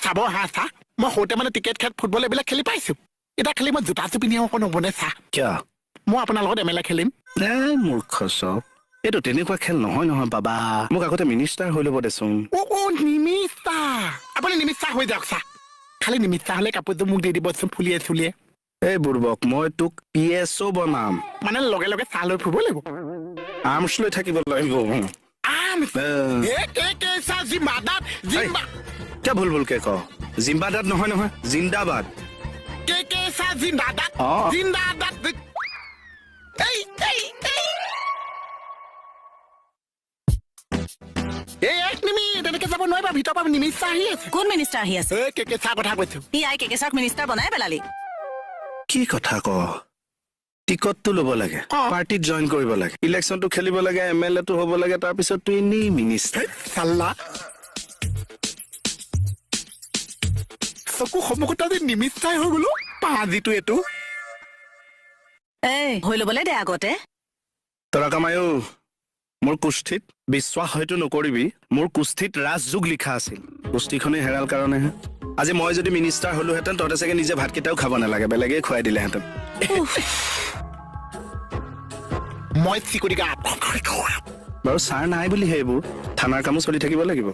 চাব হা চা, মই সৰুতে মানে টিকেট খেল, ফুটবল এইবিলাক খেলি পাইছো। এতিয়া খালি মই জোতাযোৰ পিন্ধি অকণ হ'বনে চা? কিয়? মই আপোনাৰ লগত এম এল এ খেলিম। এ মূৰ্খ চব, এইটো তেনেকুৱা খেল নহয় নহয় বাবা। মোক আগতে মিনিষ্টাৰ হৈ ল'ব দেচোন। অ' নিমিষা, আপুনি নিমিষা হৈ যাওক চা। খালি নিমিষা হ'লে কাপোৰযোৰ মোক দি দিবচোন ফুলিয়ে চুলিয়ে। এই বুৰ্বক, মই তোক পি এছ অ' বনাম। মানে লগে লগে চাহ লৈ ফুৰিব লাগিব। আৰ্মছ লৈ থাকিব লাগিব। আম এ কে কে চা জিম্বাদাত জিম্বা। কিয় ভুল ভুলকে ক? জিম্বাদাত নহয় নহয়, জিন্দাবাদ। কে কে চা জিন্দাদাত। অ। জিন্দাদাত। এই এই এই এই এক নিমিট, এনেকে যাব নোৱাৰিবা, ভিতৰৰ পৰা নিমিষা আহি আছে। কোন মিনিষ্টাৰ আহি আছে? এই কে কে চাহ কথা কৈছো। ই I, K K ছাৰক মিনিষ্টাৰ বনাই পেলালি। কি কথা ক? টিকটটো ল'ব লাগে, পাৰ্টিত জইন কৰিব লাগে, ইলেকশ্যনটো খেলিব লাগে, এম এল এটো হ'ব লাগে, তাৰপিছত তুই এনেই মিনিষ্টাৰ। চাল্লা, চকু সন্মুখত আজি নিমিষাই হৈ গলো পাঁজিটো এইটো। এই হৈ ল'বলৈ দে আগতে। তৰা কামায়ো, মোৰ কুষ্ঠিত, বিশ্বাস হয়তো নকৰিবি, মোৰ কুষ্ঠিত ৰাজযোগ লিখা আছিল। কুষ্ঠিখনেই হেৰাল কাৰণেহে। আজি মই যদি মিনিষ্টাৰ হলোহেঁতেন, তহঁতে চাগে নিজে ভাতকেইটাও খাব নালাগে, বেলেগে খুৱাই দিলেহেঁতেন। মই চিকুৰি গাত বাৰু ছাৰ নাই বুলি সেইবোৰ থানাৰ কামো চলি থাকিব লাগিব।